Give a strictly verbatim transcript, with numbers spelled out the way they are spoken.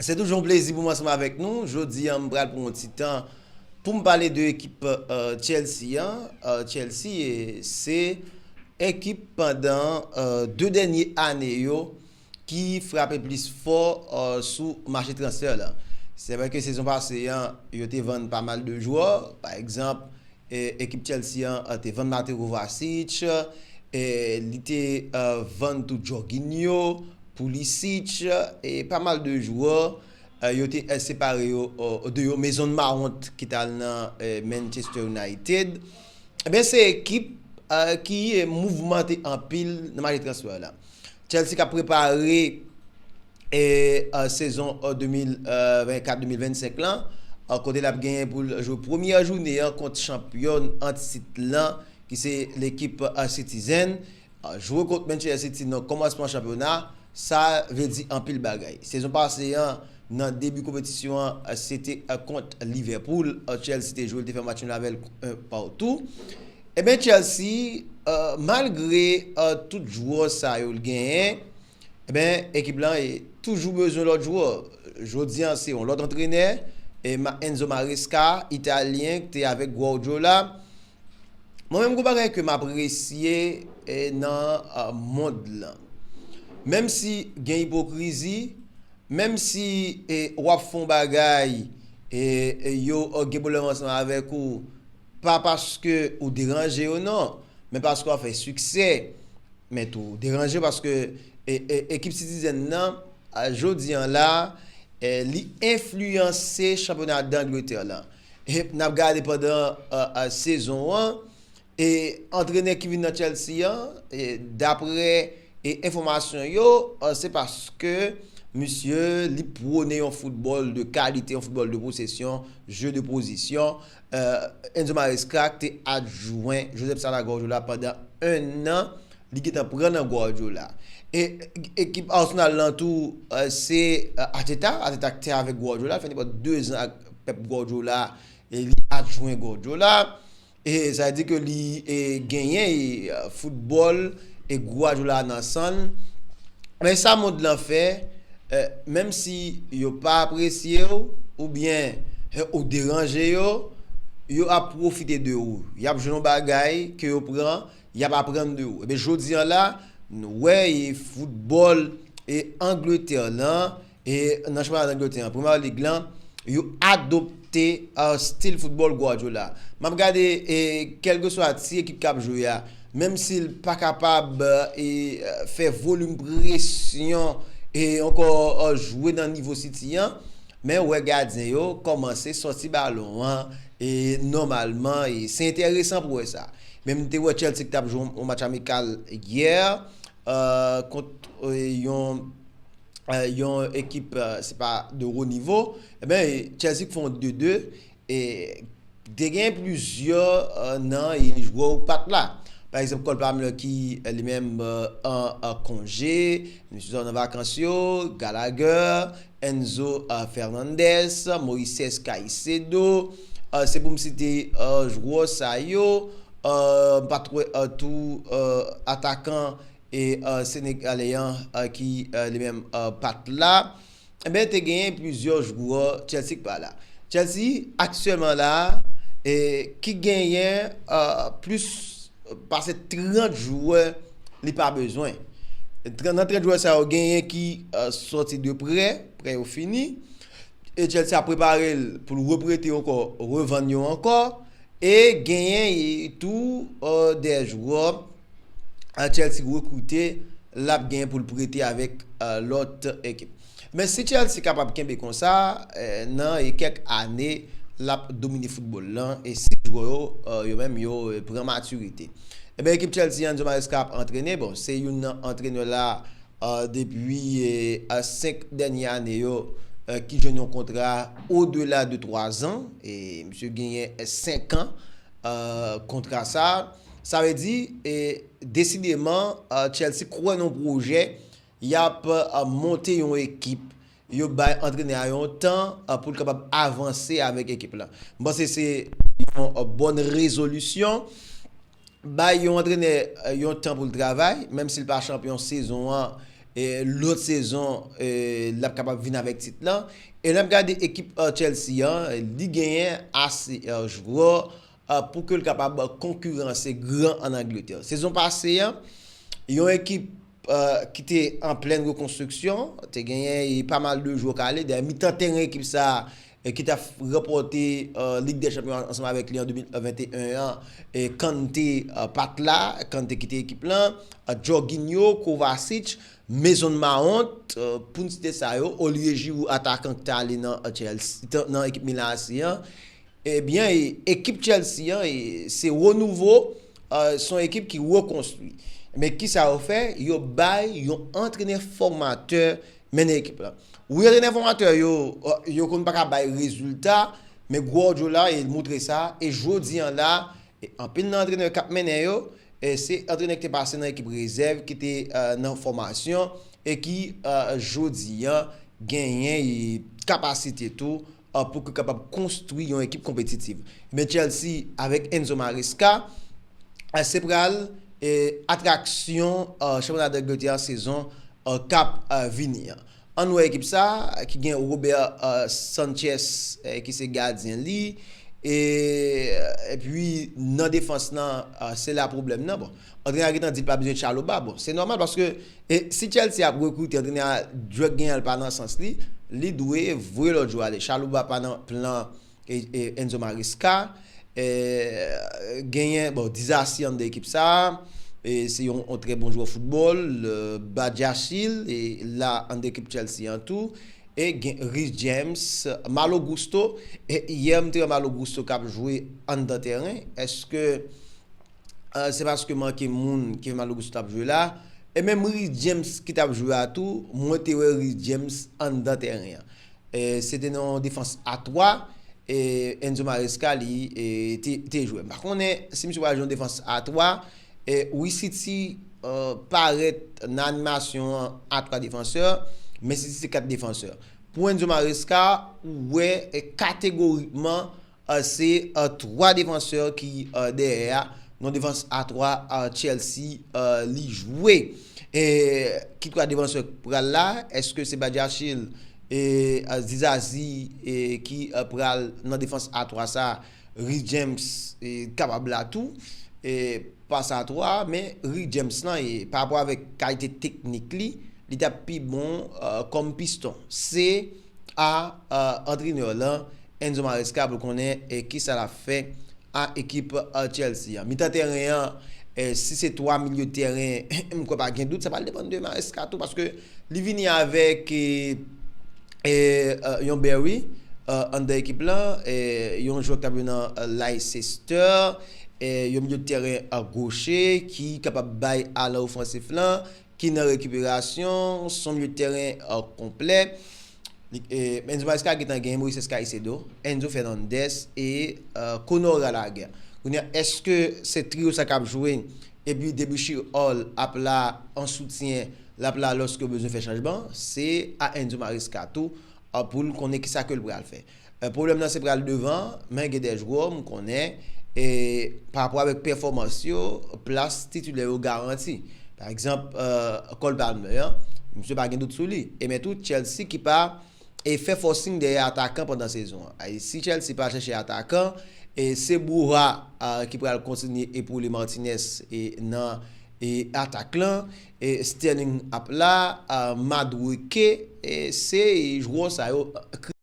Se toujou yon plezi pou mwen ansanm avèk nou. Jodi a, m pral pran yon ti tan pou m pale de ekip uh, Chelsea an. Uh, Chelsea, e, se ekip pandan uh, de dènye ane yo ki frape plis fò uh, sou mache transfè la. Se vre ke sezon pase an, yo te vann pa mal de jwè. Pa egzanp, e, ekip Chelsea an uh, te vann Mateo Kovacic, e, li te uh, vann tou Jorginho, Pulisic, e pa mal de jwè. Uh, yo te uh, separe yo uh, de yo Mason Mount ki t al nan uh, Manchester United. Ebyen, se ekip uh, ki mouvmante anpil nan mache transfè la. Chelsea k ap prepare e uh, sezon uh, de mil vennkat de mil vennsenk lan, uh, kote l ap genyen pou l jwe premyè jounen an kont chanpyon an tit lan, ki se lekip uh, Citizen. Uh, jwe kont Manchester City nan kòmansman chanpyona, sa vle di anpil bagay. Sezon pase an, nan debi konpetisyon an, uh, se te uh, kont Liverpool. Uh, Chelsea te jwe, l te fè match nul avè l yon partou. Ebyen, Chelsea, uh, malgre uh, tout jwè sa yo l genyen, ebyen, ekip lan e toujou bezwen lòt jwè. Jodi an, se yon lòt antrenè, e Ma- Enzo Maresca, italyen, ki te avèk Guardiola. Mwen menm, gon bagay ke m apresye e, nan uh, mond lan. Menm si gen ipokrizi, menm si e, w ap fè yon bagay e, e yo uh, gen pwoblèm ansanm avèk ou, pa paske ou deranje yo, non, men paske w ap fè siksè. Men tou deranje paske e, e, ekip Citizen nan, a, jodi an la, e, li enfliyanse chanpyona Dangletè lan. E n ap gade pandan a, a, sezon an, e antrenè ki vin nan Chelsea an, e, dapre e, enfòmasyon yo, a, se paske misye li pwone yon foutbòl de kalite, yon foutbòl de posesyon, jeu de position. E, Enzo Maresca te adjwen Josep Sala Guardiola pandan en an, li gentan pran nan Guardiola. E ekip Arsenal lan tou, e, se e, Arteta, Arteta ki te avèk Guardiola, fè nenpòt de zan ak Pep Guardiola, e li adjwen Guardiola. E sa vle di ke li e, genyen e, foutbòl e Guardiola nan san l. Men sa mond lan fè, e, menm si yo pa apresye w, oubyen e, ou deranje yo, yo ap pwofite de ou. Y ap jwenn yon bagay ke yo pran, y ap aprann de ou. Ebyen, jodi an la, nou wè e foutbòl e Angletè lan, e nan chanpyona Angletè an, Premye Lig lan, yo adopte a, stil foutbòl Guardiola. M ap gade, e, kèlkeswa ti ekip k ap jwe a, menm si l pa kapab e, fè volim presyon e ankò e, jwe nan nivo City an, men ou wè gadyen yo kòmanse sòti balon an e nòmalman, e se enteresan pou wè sa. Men m te wè Chelsea ki t ap jwe yon match amikal yè e, kont e, yon e, yon ekip, e, se pa de wo nivo, ebyen, Chelsea fè yon de de, e te gen plizyè e, nan e, jwè ou pa t la. Pa egzanp, Cole Palmer ki e, li menm e, an, an konje, misye sot nan vakans yo, Gallagher, Enzo e, Fernandez, Moises Caicedo, e, se pou m site e, jwè sa yo, e, m pa t wè e, tou e, atakan e, e, senegale an e, ki e, li menm e, pa t la. Ebyen, te genyen plizyè jwè Chelsea ki pa la. Chelsea, aktyèlman la, e, ki genyen e, plis pase trant jwè li pa bezwen. Nan trant jwè sa yo, genyen ki e, sòti de prè, prè yo fini. E Chelsea ap prepare l pou l reprete yo ankò, revann yo ankò. E genyen tou e, de jwè e, Chelsea rekrite, l ap genyen pou l prete avèk e, lòt ekip. Men si Chelsea kapab kenbe konsa, e, nan e, kèk ane, l ap domine foutbòl lan. E si jwè yo, e, yo menm, yo e, pran matirite. Ebyen, ekip Chelsea, Enzo Maresca ap antrene. Bon, se youn nan antrenè la e, depi e, a senk dènye ane yo, e, ki jwenn yon kontra odela de twa zan. E misye genyen e, senk an e, kontra sa. Sa vle di, e, desideman, e, Chelsea kwè nan pwojè, y ap e, monte yon ekip. Yo bay antrenè a yon tan e, pou l kapab avanse avèk ekip la. M panse se yon e, bòn rezolisyon. Bay yon antrenè e, yon tan pou l travay, menm si l pa chanpyon sezon an, e, lòt sezon, e, l ap kapab vin avèk tit lan. E lè n ap gade ekip, e, Chelsea an, li genyen ase, e, jwè, e, pou ke l kapab konkiranse gran ann Angletè. Sezon pase an, yon ekip, e, ki te an plèn rekonstriksyon, te genyen, e, pa mal de jwè k ale. Dayè, mitan teren ekip sa a, e, ki t ap ranpòte, e, Lig dè Chanpyon ansanm avèk li an de mil venteyen an, e, Kante, e, pa t la, Kante kite ekip lan, e, Jorginho, Kovacic, Mason Mount, e, pou n site sa yo, Olivier Giroud, atakan ki t ale nan, e, Chelsea, nan ekip Milan A C an. Ebyen, e, ekip Chelsea an, e, se renouvo, e, se yon ekip ki rekonstwi. Men kisa yo fè? Yo bay yon antrenè fòmatè mennen ekip la. Wi, antrenè fòmatè yo, e, yo konn pa ka bay rezilta, men Guardiola, e, l montre sa, e jodi an la, e anpil nan antrenè k ap mennen yo, e se antrenè ki te pase nan ekip rezèv, ki te, e, nan fòmasyon, e ki, e, jodi an, genyen, e, kapasite tou, e, pou ke kapab konstwi yon ekip konpetitiv. Men Chelsea, avèk Enzo Maresca, e, se pral, e, atraksyon, e, chanpyona Angletè an sezon, e, k ap, e, vini an. Ann wè ekip sa, ki gen Robert, e, Sanchez, e, ki se gadyen li, e, epi nan defans lan, e, se la pwoblèm nan. Bon, antrenè a gentan di l pa bezwen Chalobah. Bon, se nòmal paske, e, si Chelsea ap rekrite, antrenè a dwèt genyen l pa nan sans li, li dwe voye lòt jwè ale. Chalobah pa nan plan, e, e, Enzo Maresca. E, genyen, bon, Disasi anndan ekip sa a. E, se yon, yon trè bon jwè foutbòl. E, Badiashile, e, la anndan ekip Chelsea an tou. E gen Reece James, Malo Gusto. E yè, m te wè Malo Gusto k ap jwe anndan teren. Èske, e, se paske manke moun ki fè Malo Gusto t ap jwe la? E menm Reece James ki t ap jwe a tou, mwen te wè Reece James anndan teren an. E, se te nan yon defans a twa, e, Enzo Maresca li, e, te, te jwe. M pa konnen si misye pral jwe yon defans a twa. E, wi, City, e, parèt nan animasyon an a twa defansè, men City se kat defansè. Pou Enzo Maresca, ou wè, e, kategorikman, e, se, e, twa defansè ki, e, dèyè a. Nan defans a twa, e, Chelsea, e, li jwe. E, ki twa defansè k pral la? Èske se Badiashile, e, e, Disasi, e, ki, e, pral nan defans a twa sa? Reece James, e, kapab la tou, e, pas a twa, men Reece James lan, e, pa rapò avèk kalite teknik li, li t ap pi bon, e, kòm piston. Se a, e, antrenè lan, Enzo Maresca, pou l konnen, e, kisa l ap fè a ekip, e, Chelsea an. Mitan teren an, e, si se twa milye de teren, m kwè pa gen dout, sa pral depann de Maresca tou, paske li vini avèk, e, e, e, yon Berry, e, anndan ekip lan, e, yon jwè k t ap jwe nan, e, Leicester, e, yon milye de teren, e, goche ki kapab bay alan ofansif lan, ki nan rekiperasyon, se yon milye de teren, e, konplè. Li, e, Enzo Maresca gentan gen Moises Caicedo, Enzo Fernandez e, e, Conor Gallagher. Kounye a, èske se triyo sa k ap jwe epi Debusschere Hall ap la an soutyen, l ap la lòske yo bezwen fè chanjman? Se a Enzo Maresca tou, e, pou l konnen kisa ke l pral fè. E, pwoblèm nan se pral devan, men gen de jwè m konnen, e, pa rapò avèk pèfòmans yo, plas titilè yo garanti. Pa egzanp, e, Cole Palmer an, misye pa gen dout sou li. E men tou, Chelsea ki pa, e, fè forcing dèyè atakan pandan sezon an. E si Chelsea pa chèche atakan, e se Broja, e, ki pral kontinye epoule Martinez, e, nan, e, atak lan. E Sterling ap la, e, Madueke, e se jwè sa yo, e,